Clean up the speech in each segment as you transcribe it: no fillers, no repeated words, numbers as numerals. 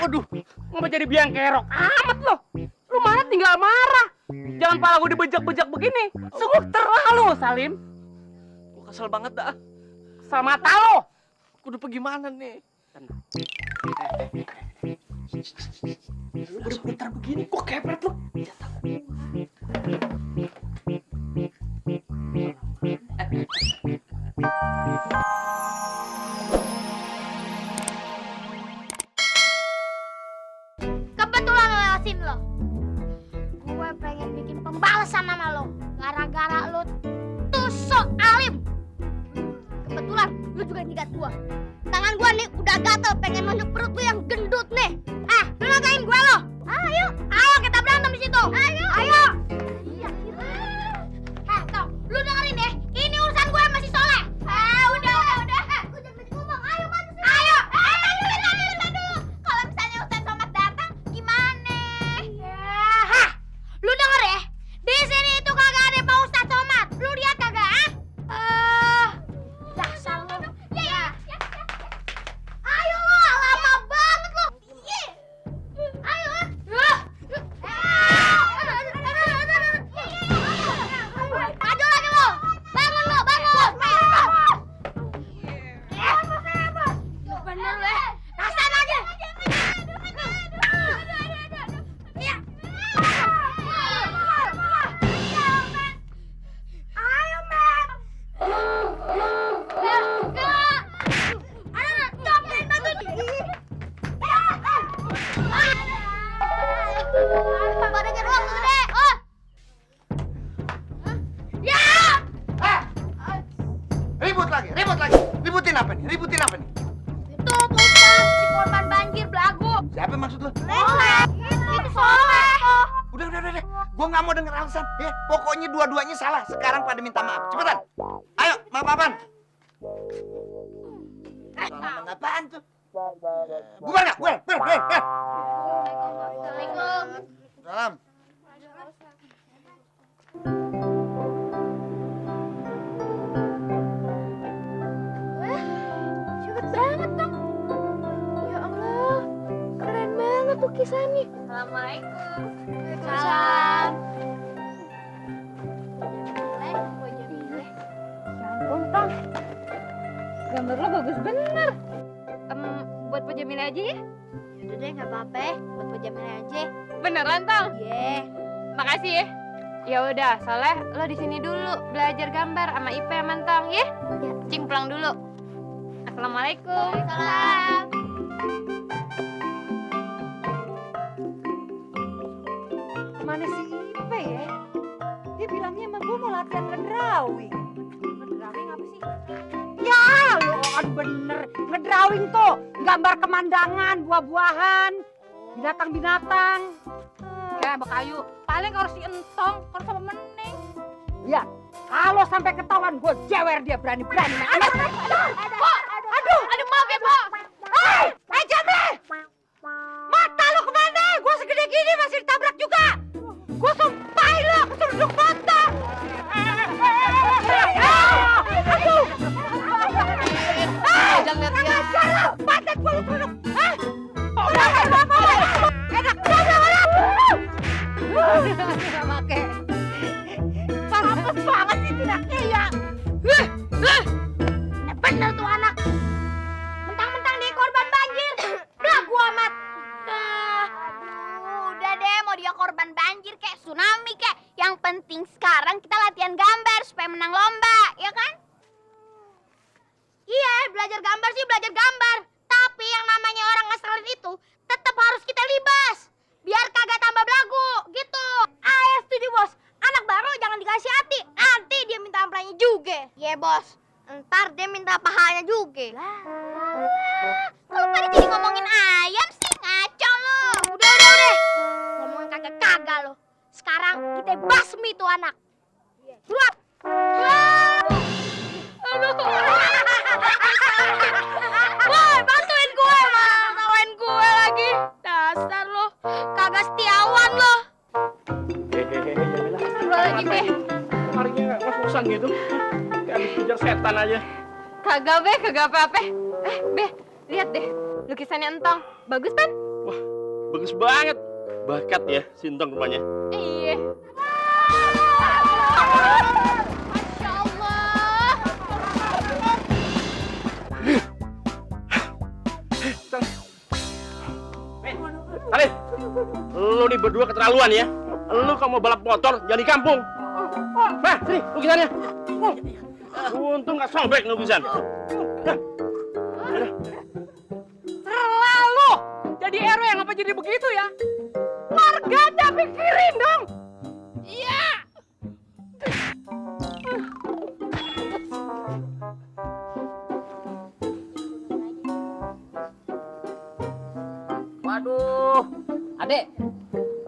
Waduh, ngapa jadi biang kerok amat lo? Lu marah tinggal marah. Jangan pala gue dibejak-bejak begini. Sungguh terlalu, Salim. Gue kesel banget dah. Kesel mata lo. Kudu pergi mana nih? Lu berputar begini, kok kepret lu? Kebetulan ngelewatin lo. Gue pengen bikin pembalasan sama lo. Gara-gara lo tusuk alim. Kebetulan lo juga nyikat gue. Tangan gue nih udah gatel pengen nunjuk perut lo yang gendut nih. Lo nagain gue lo. Ayo kita berantem di situ. Ayo. Tau, lu dengerin deh. Ini urusan gue masih soleh. Udah. Gue jangan banyak ngomong. Ayo maju sini. Ayo. Tahan dulu. Kalau misalnya Ustaz Somad datang, gimana? Lu denger ya? Di sini itu kagak ada Pak Ustaz Somad. Lu lihat kagak? Dasar lu. Ya. Ayo lo, lama banget lo. Ayo. Maju lagi lo. Bangun lo. Bener lo ya. Rasain aja. Iya. Ayo, men. Cobain bantu. Badannya doang gede. Ya. Ribut lagi. Ributin apa nih? Itu Ustaz, si korban banjir belagu. Siapa maksud lu? Soleh. Itu Soleh. Udah. Gua nggak mau denger alasan. Ya, pokoknya dua-duanya salah. Sekarang pada minta maaf. Cepetan. Ayo, maaf-maafan. Maaf apaan tuh? Bubar nggak? Bubar. Assalamualaikum. Salam. Cepet banget dong. Ya Allah, keren banget lukisannya. Assalamualaikum. Salam. Ya ampun, Tong. Gambar lo bagus bener. Buat Po Jamila aja ya? Yaudah deh, nggak apa-apa. Buat Po Jamila aja. Beneran, Tong? Iya. Makasih ya. Ya udah, Soleh, lo di sini dulu belajar gambar sama Ipe sama Tong ya. Cing pulang dulu. Assalamualaikum. Salam. Mana si Ipe ya? Dia bilangnya sama gue mau latihan ngedrawing. Ngedrawing apa sih? Ya lo kan bener. Ngedrawing tuh gambar pemandangan, buah-buahan, binatang-binatang. Ya, Bakayu. Paling harus si Entong, harus sama Mening. Ya, kalau sampai ketahuan gue jewer dia berani-berani. Aduh, maaf ya, Po. Hei Jamil! Mata lo kemana? Gue segede gini masih ditabrak juga. Gue sumpahin lo keseruduk mata. Aduh! Jangan lihat dia. Mata gue lu seruduk. Enak banget. Gak pake. Parapet banget sih tidaknya ya. Bener tuh anak. Mentang-mentang dia korban banjir. Belagu amat. Udah deh, mau dia korban banjir kayak tsunami kayak. Yang penting sekarang kita latihan gambar supaya menang lomba, ya kan? Iya, belajar gambar sih belajar gambar. Tapi yang namanya orang ngeselin itu tetap harus kita libas. Biar kagak tambah belagu, gitu. Setuju bos. Anak baru jangan dikasih hati. Nanti dia minta amplanya juga. Iya bos. Ntar dia minta pahanya juga. Kalau tadi jadi ngomongin ayam sih ngaco lo. Udah. Ngomongin kagak-kagak lo. Sekarang kita basmi tuh anak. Buruan. Aduh. Boy, bantuin gue, bantuin gue lagi. Dasar lo, kagak setiawan lo. Astagfirullahaladzim deh. Harinya ngos-ngosan gitu. Kayak habis kejar setan aja. Kagak apa-apa. Be, lihat deh. Lukisannya Entong. Bagus kan? Wah, bagus banget. Bakat ya, Sintong rupanya. Iya. Masya Allah. Alin, lu nih berdua keterlaluan ya. Lu kalau mau balap motor, jangan di kampung. Nah, sini lukisannya. Untung nggak sobek lukisan. Terlalu. Jadi RW ngapa jadi begitu ya? Warganya pikirin dong. Iya. Waduh, adek,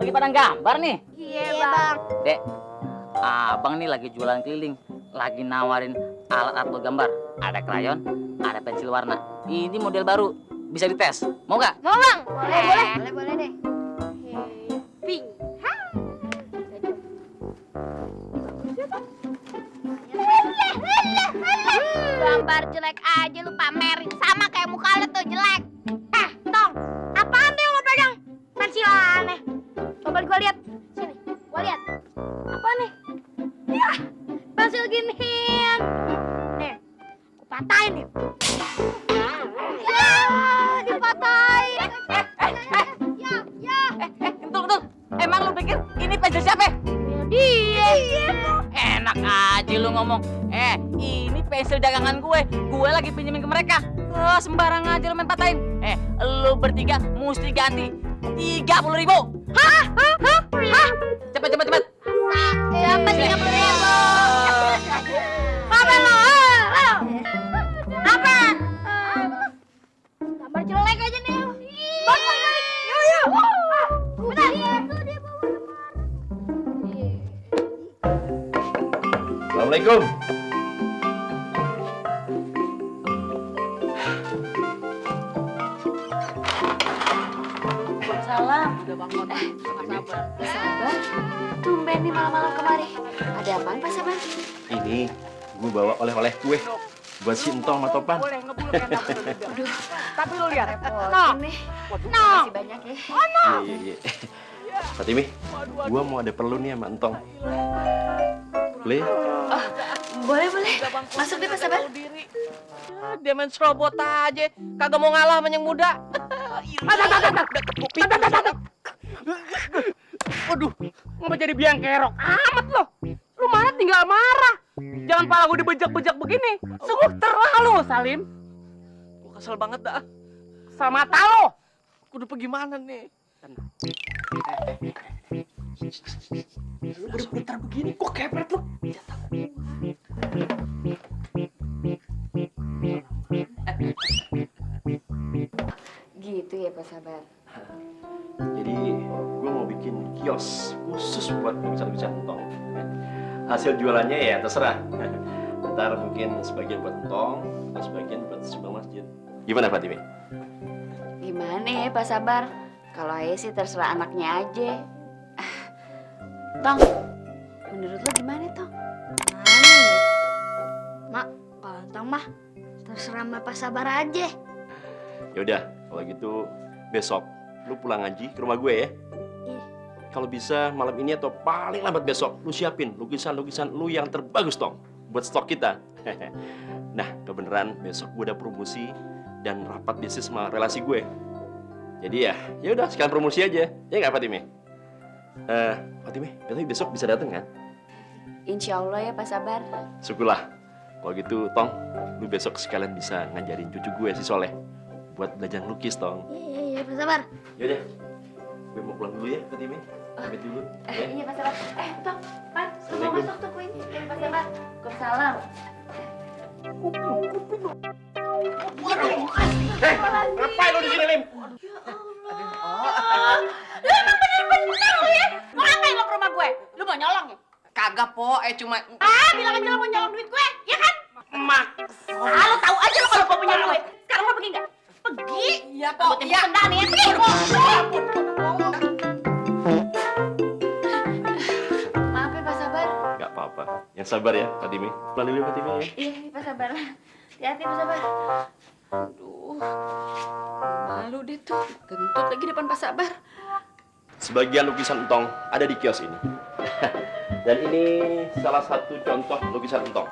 lagi pada gambar nih. Iya, Bang. Dek, abang nih lagi jualan keliling, lagi nawarin alat buat gambar. Ada krayon, ada pensil warna. Ini model baru, bisa dites. Mau nggak? Mau, Bang? Boleh deh. Pink. Gambar jelek aja lu pamerin, sama kayak muka lu tuh jelek. Tong, apaan tuh yang lu pegang? Pensil aneh. Coba gua lihat. Sini, gua lihat. Apa nih? Ya, pensil ginian. Nih, gua patahin nih. Ya, dipatahin. Betul. Emang lu pikir ini pensil siapa? Dia. Enak aja lu ngomong. Ini pensil dagangan gue. Gue lagi pinjemin ke mereka. Sembarang aja lu main patahin. Lu bertiga mesti ganti 30.000. Hah? Cepet. Dapat 30.000. Apa lo? Apa? Gambar jelek aja nih. Balik. Yuk. Udah. Assalamualaikum. Salam. Sabar. Tumben nih malam-malam kemari. Ada apaan, Pak Sabar? Ini gue bawa oleh-oleh kue buat Sintong sama Topan. Boleh ngebuluk enak. Tapi lu lihat. Nih. Makasih banyak ya. Iya. Fatimi, gue mau ada perlu nih sama Entong. Boleh ya? Boleh. Masuk deh, Pak Sabar. Dia main serobot aja, kagak mau ngalah sama yang muda. Waduh, ngapa jadi biang kerok amat lo? Lu marah tinggal marah. Jangan pala gue dibejak-bejak begini. Sungguh terlalu, Salim. Gue kesel banget dah. Kesel mata lo. Kudu pergi mana nih? Lu berputar begini, kok kepret lu? Gitu ya Pak Sabar. Jadi gue mau bikin kios khusus buat lukisan-lukisan Entong. Hasil jualannya ya terserah. Ntar mungkin sebagian buat Entong, dan sebagian buat sumbang masjid. Gimana Fatimi? Gimana ya Pak Sabar? Kalau ayah sih terserah anaknya aja. Tong, menurut lo gimana Tong? Mana ya? Mak, kalau Tong mah terserah sama Pak Sabar aja. Yaudah, kalau gitu besok lu pulang ngaji ke rumah gue ya. Iya. Kalau bisa malam ini atau paling lambat besok, lu siapin lukisan-lukisan lu yang terbagus Tong buat stok kita. Nah, kebenaran besok gue ada promosi dan rapat bisnis sama relasi gue. Jadi ya udah sekalian promosi aja. Ya nggak Fatime? Fatime, katanya besok bisa datang kan? Insya Allah ya Pak Sabar. Syukurlah. Kalau gitu, Tong, lu besok sekalian bisa ngajarin cucu gue si Soleh buat belajar lukis, Tong. Iya, Pak Sabar. Yaudah, gue mau pulang dulu ya, Fatime. Pamit dulu. Ya. Iya Pak Sabar. Tong, Pan, mau Assalamualaikum. masuk tuh kuenya. Pak Sabar. Waalaikumsalam. Ngapain lu di sini, Lim? Lu emang bener-bener lu ya? Mau ngapain lo ke rumah gue? Lu mau nyolong ya? Kagak po, cuma Bilang aja lo mau nyolong duit gue, ya kan? emak. Lu tahu aja lo kalau gue punya duit. Sekarang lo pergi nggak? Pergi? Iya po, Rambutnya sendal nih, pergi. Maaf ya Pak Sabar. Nggak apa-apa. Yang sabar ya, Fatime. Pulang dulu, Fatime ya. Iya Pak Sabar. Hati-hati tuh Sabar. Aduh, malu deh tuh. Kentut lagi depan Pak Sabar. Sebagian lukisan Entong ada di kios ini. Dan ini salah satu contoh lukisan Entong.